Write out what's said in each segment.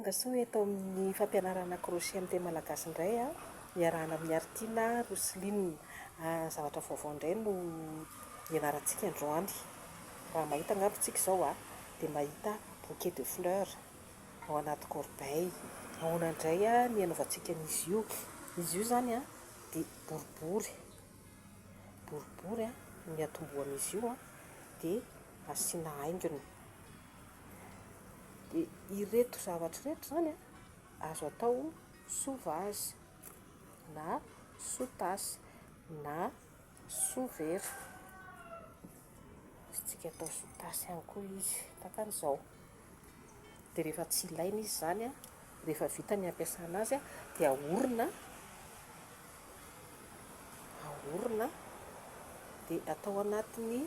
Tonga soa eto amin'ny fampianarana crochet amin'ny teny malagasy indray a, iarahana amin'i Haritiana Roseline. Zavatra vaovao indray no ianarantsika androany. Raha mahita angamba isika izao a, dia mahita bouquet de fleurs ao anaty corbeille. Ahoana indray ny hanaovantsika an'izy io? Izy io izany a dia boribory, boribory ny hatombohan'izy io dia asiana haingony. Dia ireto zavatra ireto izany an, azo atao sous vase na sous tasse na sous vera. Azontsika atao sous tasse ihany koa izy, tahaka an'izao. Dia rehefa tsy ilaina izy izany an, rehefa vita ny ampiasana azy an, dia ahorona, ahorona dia atao anatin'ny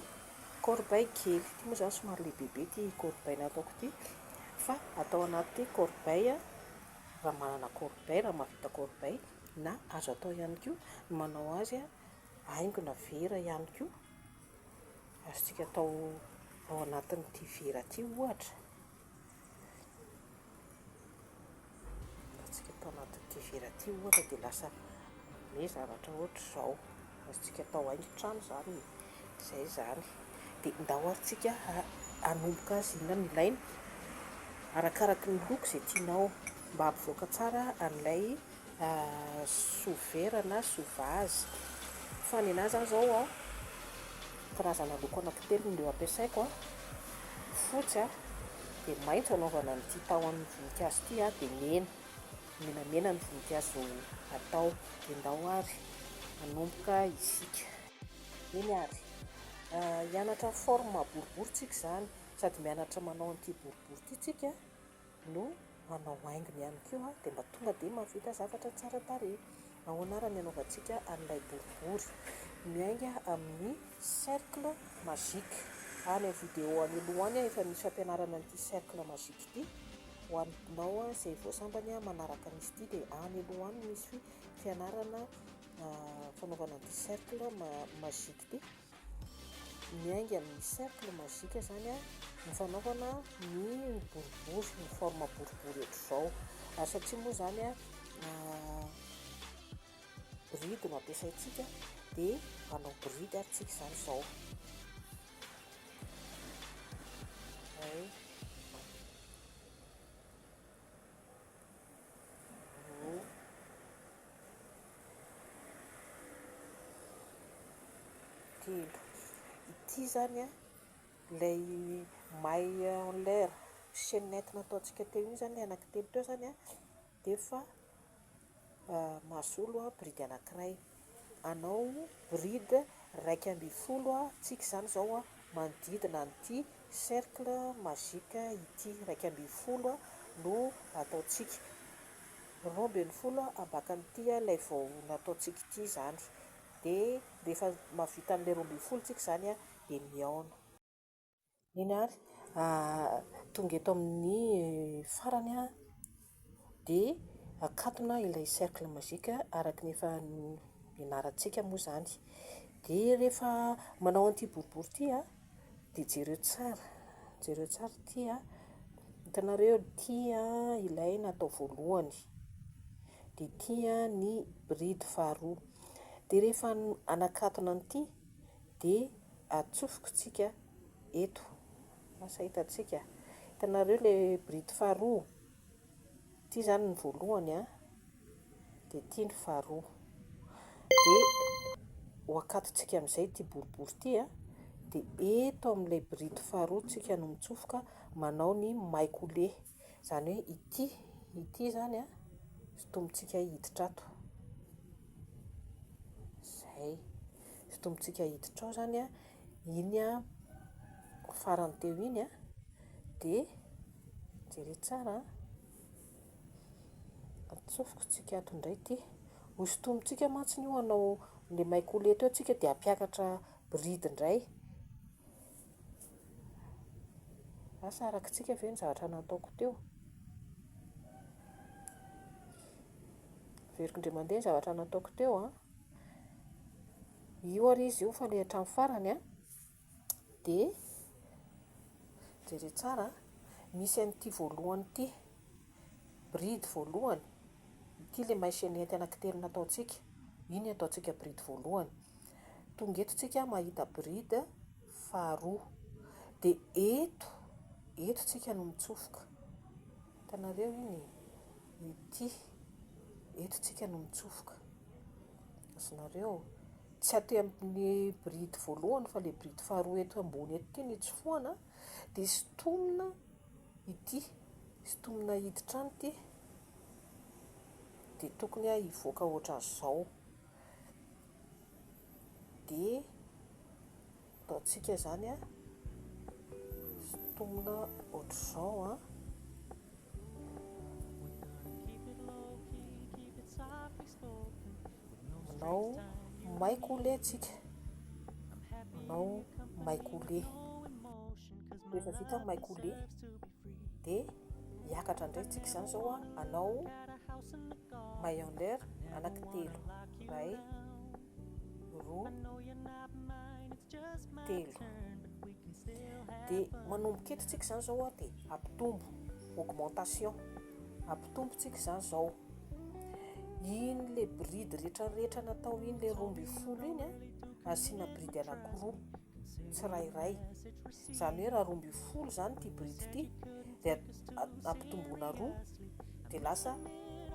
corbeille kely. Ity moa izany somary lehibebe ity corbeille nataoko ity fa atao anaty corbeille raha manana corbeille, raha mahavita corbeille na azo atao ihany koa ny manao azy haingona vera ihany koa. Azontsika atao ao anatin'ity vera ity ohatra. Ataontsika atao anatin'ity vera ity ohatra dia lasa manome zavatra ohatr'izao. Azontsika atao haingon-trano izany e. Izay izany. Dia ndao ary tsika hanomboka azy. Inona no ilaina? Arakaraky ny loko izay tianao mba hampivoaka tsara an'ilay sous vera na sous vase. Fa ny anahy izany izao an, karazana loko anankitelo no ampiasaiko an, fotsy an, dia maitso anaovana an'ity tahon'ny voninkazo ity an, dia mena, menamena ny voninkazo atao. Dia ndao ary hanomboka isika. Eny ary, hianatra forme boribory tsika izany, sady mianatra manao an'ity boribory ity tsika no manao haingony ihany koa dia mba tonga dia mahavita zavatra tsara tarehy. Ahoana ary ny hanaovantsika an'ilay boribory? Miainga amin'ny cercle magique. Any amin'ny vidéo any aloha any efa misy fampianarana an'ity cercle magique ity. Ho anao izay vao sambany manaraka an'izy ity dia any aloha any misy fianarana fanaovana an'ity cercle magique ity. Miainga amin'ny cercle magique izany ny fanaovana ny boribory, ny forme boribory ohatr'izao. Ary satria moa izany bride no ampiasaintsika dia hanao bride ary tsika izany izao. Iray. Roa. Telo. Ity izany an, ilay maille en l'air chaînette nataontsika teo iny izany, ilay anankitelo teo izany an, dia efa mahasolo bride anankiray. Hanao bride 11 tsika izany izao manodidina an'ity cercle magique ity. 11 no ataontsika. 12 ambakan'ity ilay vao nataontsika ity izany. Dia rehefa mahavita an'ilay 12 tsika izany dia mihaona. Eny ary, tonga eto amin'ny farany aho dia akatona ilay cercle magique araka ny efa nianarantsika moa izany. Dia rehefa manao an'ity boribory ity dia jereo tsara, jereo tsara ity an, hitanareo ity ilay natao voalohany, dia ity ny bride faharoa. Dia rehefa hanakatona an'ity dia atsofoko tsika eto, lasa hitantsika, hitanareo ilay bride faharoa, ity izany ny voalohany an, dia ity ny faharoa, dia ho akatontsika amin'izay ity boribory ity an, dia eto amin'ilay bride faharoa tsika no mitsofoka manao ny maille coulée, izany hoe ity, ity izany an, sintomintsika hiditra ato, izay. Sintomintsika hiditra ao izany an, iny an farany teo iny an, dia jereo tsara an, atsofokontsika ato indray ity. Hosintomintsika mantsy io hanao ilay maille coulée teo tsika dia hampiakatra bride indray. Asa arakitsika ve ny zavatra nataoko teo? Averiko indray mandeha ny zavatra nataoko teo an. Io ary izy io fa ilay hatramin'ny farany an, dia jereo tsara an, misy an'ity voalohany ity. Bride voalohany, ity ilay maille chaînette anankitelo nataontsika, iny ataontsika bride voalohany. Tonga eto tsika mahita bride faharoa. Dia eto, eto tsika no mitsofoka. Hitanareo iny e? Ity, eto tsika no mitsofoka. Azonareo? Tsy aty amin'ny bride voalohany fa ilay bride faharoa eto ambony eto ity no itsofohana. Dia sintomina ity, sintomina hiditra any ity. Dia tokony hivoaka ohatran'izao. Dia ataontsika izany an, sintomina ohatr'izao an. Manao maille coulée tsika, manao maille coulée. Rehefa vita ny maille coulée dia hiakatra indray tsika izany izao an, hanao maille en l'air anankitelo, iray, roa, telo. Dia manomboka eto tsika izany izao dia hampitombo, augmentation, hampitombo tsika izany izao. Iny ilay bride rehetrarehetra natao iny, ilay 12 iny an, asiana bride anankiroa tsirairay. Izany hoe raha 12 izany ity bride ity dia ampitomboina roa dia lasa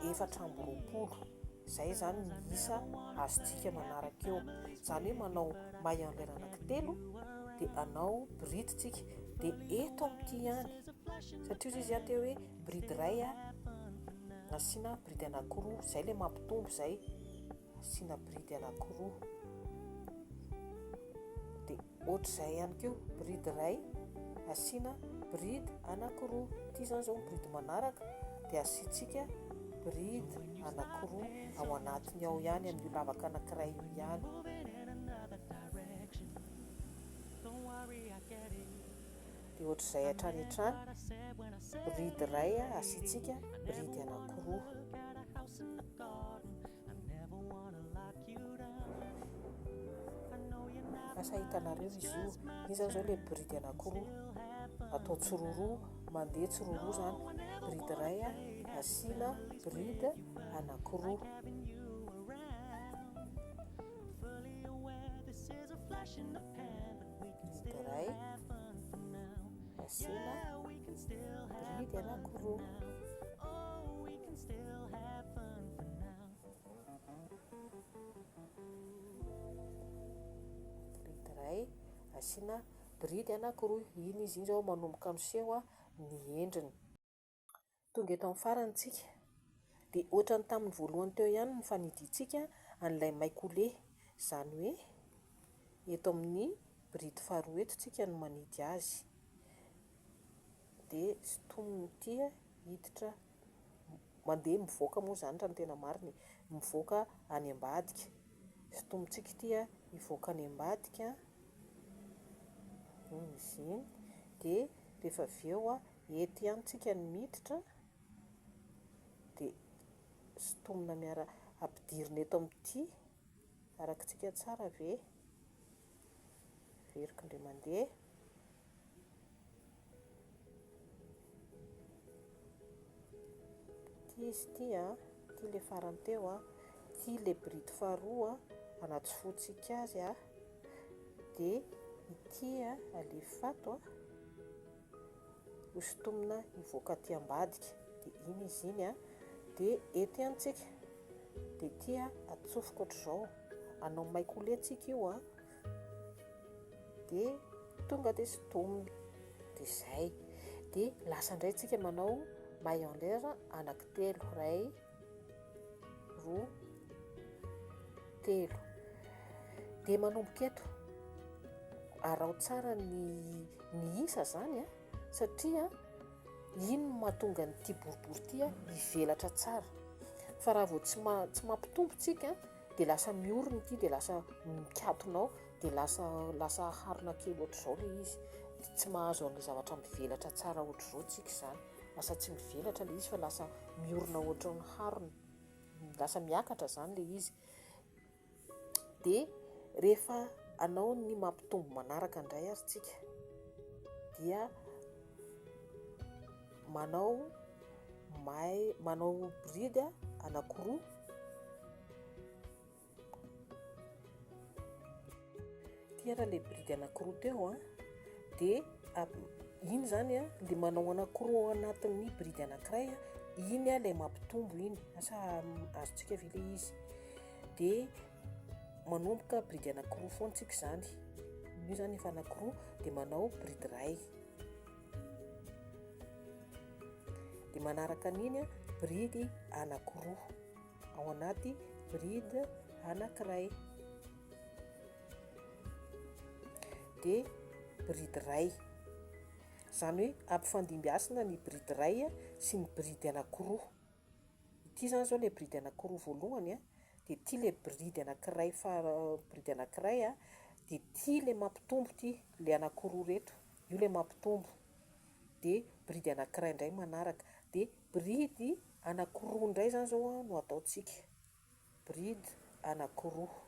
24. Izay izany ny isa azontsika manaraka eo. Izany hoe manao maille en l'air anankitelo dia hanao bride tsika. Dia eto amin'ity ihany, satria hozy izy teo hoe bride iray asiana bride anankiroa, izay ilay mampitombo izay, asiana bride anankiroa. Dia ohatr'izay ihany koa, bride iray asiana bride anankiroa. Ity izany izao ny bride manaraka dia asiantsika bride anankiroa ao anatiny ao ihany, amin'io lavaka anankiray io ihany. Dia ohatr'izay hatrany hatrany, bride iray asiantsika bride anankiroa. Lasa hitanareo izy io. Iny izany izao ilay bride anankiroa. Atao tsiroaroa, mandeha tsiroaroa izany. Bride iray asiana bride anankiroa. Bride iray asiana bride anankiroa. Bride iray asiana bride anankiroa. Iny izy iny izao manomboka miseho ny endriny. Tonga eto amin'ny farany tsika. Dia ohatran'ny tamin'ny voalohany teo ihany ny fanidiantsika an'ilay maille coulée. Izany hoe eto amin'ny bride faharoa eto tsika no manidy azy. Dia sintomina ity hiditra mandeha mivoaka moa izany raha ny tena marina e, mivoaka any ambadika. Sintomintsika ity hivoaka any ambadika, iny izy iny, dia rehefa avy eo eto ihany tsika no miditra, dia sintomina miara ampidirina eto amin'ity, arakitsika tsara ve? Averiko indray mandeha. Ity izy ity an, ity ilay farany teo an, ity ilay bride faharoa anatsofohantsika azy an, dia ity alefa ato an, hosintomina hivoaka aty ambadika, dia iny izy iny an, dia eto ihany tsika, dia ity atsofoka ohatr'izao, hanao maille coulée tsika io an. Dia tonga dia sintomina. Dia izay. Dia lasa indray tsika manao maille en l'air anankitelo. Iray, roa, telo. Dia manomboka eto. Araho tsara ny ny isa izany an, satria iny no mahatonga an'ity boribory ity hivelatra tsara. Fa raha vao tsy tsy mampitombo tsika dia lasa miorina ity dia lasa mikatona ao dia lasa lasa harona kely ohatr'izao ilay izy, tsy mahazo an'ilay zavatra mivelatra tsara ohatr'izao tsika izany, lasa tsy mivelatra ilay izy fa lasa miorina ohatran'ny harona, lasa miakatra izany ilay izy. Dia rehefa hanao ny mampitombo manaraka indray ary tsika dia manao. Mahay manao bride anankiroa. Ity ary ilay bride anankiroa teo an, dia iny izany an, ilay manao anankiroa ao anatin'ny bride anankiray an, iny an ilay mampitombo iny, asa azontsika ve ilay izy? Dia manomboka bride anankiroa foana tsika izany, io izany efa anankiroa dia manao bride iray. Dia manaraka an'iny an, bride anankiroa ao anaty bride anankiray. Dia bride iray. Izany hoe ampifandimbiasina ny bride iray sy ny bride anankiroa. Ity izany izao ilay bride anankiroa voalohany an, dia ity ilay bride anankiray faha bride anankiray an, dia ity ilay mampitombo ity, ilay anankiroa ireto, io ilay mampitombo. Dia bride anankiray indray manaraka. Dia bride anankiroa indray izany izao no ataontsika. Bride anankiroa.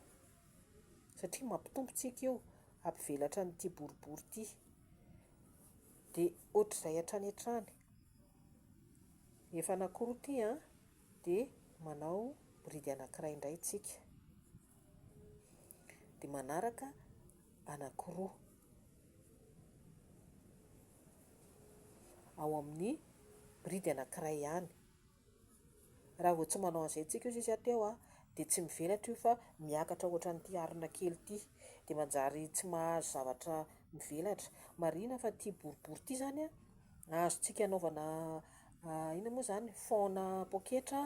Satria mampitombo tsika io, hampivelatra an'ity boribory ity. Dia ohatr'izay hatrany hatrany. Efa anankiroa ity an, dia manao bride anankiray indray tsika. Dia manaraka anankiroa. Ao amin'ny bride anankiray ihany. Raha vao tsy manao an'izay tsika hozy izy aho teo an, dia tsy mivelatra io fa miakatra ohatran'ity harona kely ity. Dia manjary tsy mahazo zavatra mivelatra. Marihina fa ity boribory ity izany an, azontsika anaovana inona moa izany, fond-na poketra,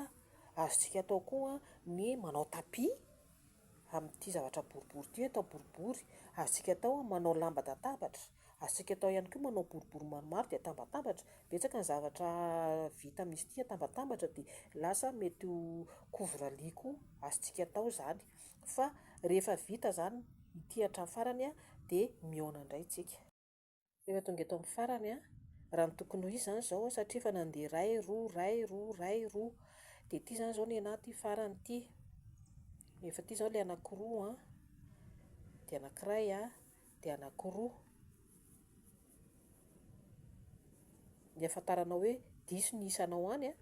azontsika atao koa ny manao tapis amin'ity zavatra boribory ity, atao boribory. Azontsika atao manao lamba latabatra. Azontsika atao ihany koa manao boribory maromaro dia atambatambatra. Betsaka ny zavatra vita amin'izy ity atambatambatra dia lasa mety ho couvre lit koa azontsika atao izany. Fa rehefa vita izany ity hatramin'ny farany dia mihaona indray isika. Rehefa tonga eto amin'ny farany, raha ny tokony ho izy izany izao satria efa nandeha iray, roa, iray, roa, iray, roa. Dia ity izany izao ny anà ity farany ity. Efa ity izao ilay anankiroa dia anankiray dia anankiroa. Ny ahafantaranao hoe diso ny isanao any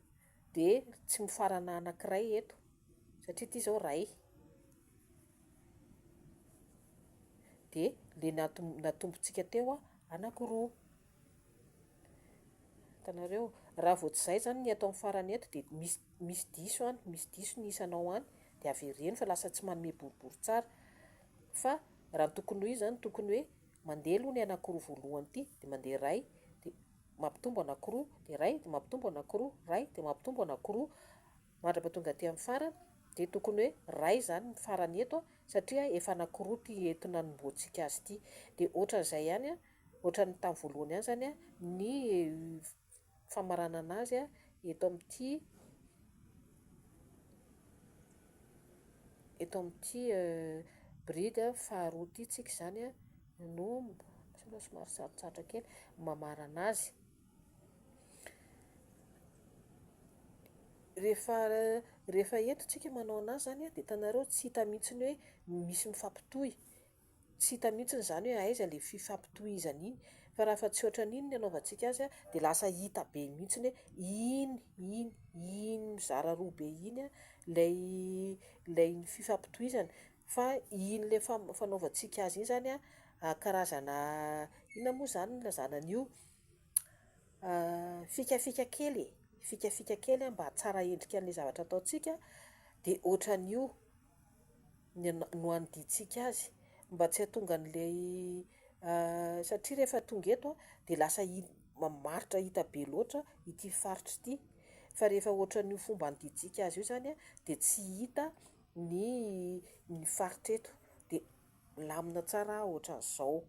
dia tsy mifarana anankiray eto satria ity izao iray. Dia ilay natombontsika teo anankiroa. Hitanareo? Raha vao tsy izay izany ny eto amin'ny farany eto dia misy misy diso any, misy diso ny isanao any dia avereno fa lasa tsy manome boribory tsara. Fa raha ny tokony ho izy izany tokony hoe mandeha aloha ny anankiroa voalohany ity dia mandeha iray dia mampitombo anankiroa dia iray dia mampitombo anankiroa, iray dia mampitombo anankiroa mandra-pahatonga aty amin'ny farany dia tokony hoe iray izany ny farany eto satria efa anankiroa ity eto nanombohantsika azy ity. Dia ohatran'izay ihany ohatran'ny tamin'ny voalohany ihany izany ny famaranana azy eto amin'ity eto amin'ity bride faharoa ity tsika izany no somary sarotsarotra kely mamarana azy. Rehefa rehefa eto tsika manao anazy izany dia hitanareo tsy hita mihitsy hoe misy mifampitohy. Tsy hita mihitsy izany hoe aiza ilay fifampitohizana iny fa raha fa tsy ohatran'iny ny anaovantsika azy dia lasa hita be mihitsy hoe iny, iny, iny mizara roa be iny ilay ilay fifampitohizana fa iny ilay fanaovantsika azy iny izany karazana inona moa izany no ilazana an'io? Fikafika kely e, fikafika kely mba hahatsara endrika an'ilay zavatra ataontsika dia ohatran'io. ny no anidintsika azy mba tsy hahatonga an'ilay satria rehefa tonga eto dia lasa mamaritra hita be loatra ity faritra ity fa rehefa ohatran'io fomba anidintsika azy io izany dia tsy hita ny ny faritra eto dia milamina tsara ohatran'izao.